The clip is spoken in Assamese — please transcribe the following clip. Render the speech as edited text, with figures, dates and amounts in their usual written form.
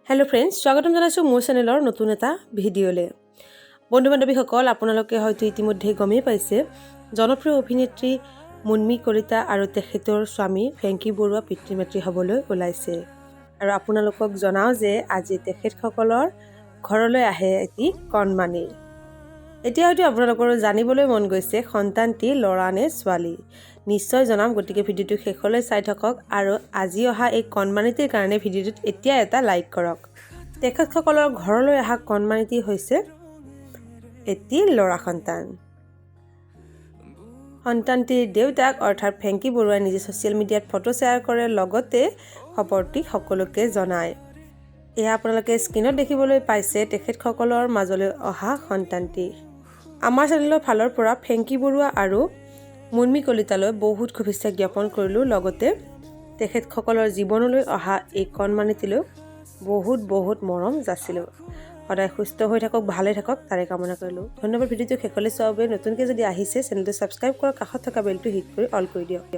হেল্ল' ফ্ৰেণ্ডছ, স্বাগতম জনাইছোঁ মোৰ চেনেলৰ নতুন এটা ভিডিঅ'লৈ। বন্ধু বান্ধৱীসকল, আপোনালোকে হয়তো ইতিমধ্যে গমেই পাইছে, জনপ্ৰিয় অভিনেত্ৰী মুন্মী কলিতা আৰু তেখেতৰ স্বামী ফেংকী বৰুৱা পিতৃ মাতৃ হ'বলৈ ওলাইছে। আৰু আপোনালোকক জনাওঁ যে আজি তেখেতসকলৰ ঘৰলৈ আহে এটি কণমানি। এতিয়া হয়তো আপোনালোকৰো জানিবলৈ মন গৈছে, সন্তানটি ল'ৰা নে ছোৱালী? নিশ্চয় জনাম, গতিকে ভিডিঅ'টো শেষলৈ চাই থাকক আৰু আজি অহা এই কণমানিটিৰ কাৰণে ভিডিঅ'টোত এতিয়া এটা লাইক কৰক। তেখেতসকলৰ ঘৰলৈ অহা কণমানিটি হৈছে এটি ল'ৰা সন্তান। সন্তানটিৰ দেউতাক অৰ্থাৎ ফেংকী বৰুৱাই নিজে ছ'চিয়েল মিডিয়াত ফটো শ্বেয়াৰ কৰে, লগতে খবৰটি সকলোকে জনায়। এয়া আপোনালোকে স্ক্ৰীণত দেখিবলৈ পাইছে তেখেতসকলৰ মাজলৈ অহা সন্তানটি। আমাৰ চেনেলৰ ফালৰ পৰা ফেংকী বৰুৱা আৰু মুন্মী কলিতালৈ বহুত শুভেচ্ছা জ্ঞাপন কৰিলোঁ। লগতে তেখেতসকলৰ জীৱনলৈ অহা এই কণমানিটিলৈ বহুত বহুত মৰম যাচিলোঁ। সদায় সুস্থ হৈ থাকক, ভালে থাকক, তাৰে কামনা কৰিলোঁ। ধন্যবাদ ভিডিঅ'টো শেষলৈ চোৱাৰ বাবে। নতুনকৈ যদি আহিছে, চেনেলটো ছাবস্ক্ৰাইব কৰক, কাষত থকা বেলটো হিট কৰি অল কৰি দিয়ক।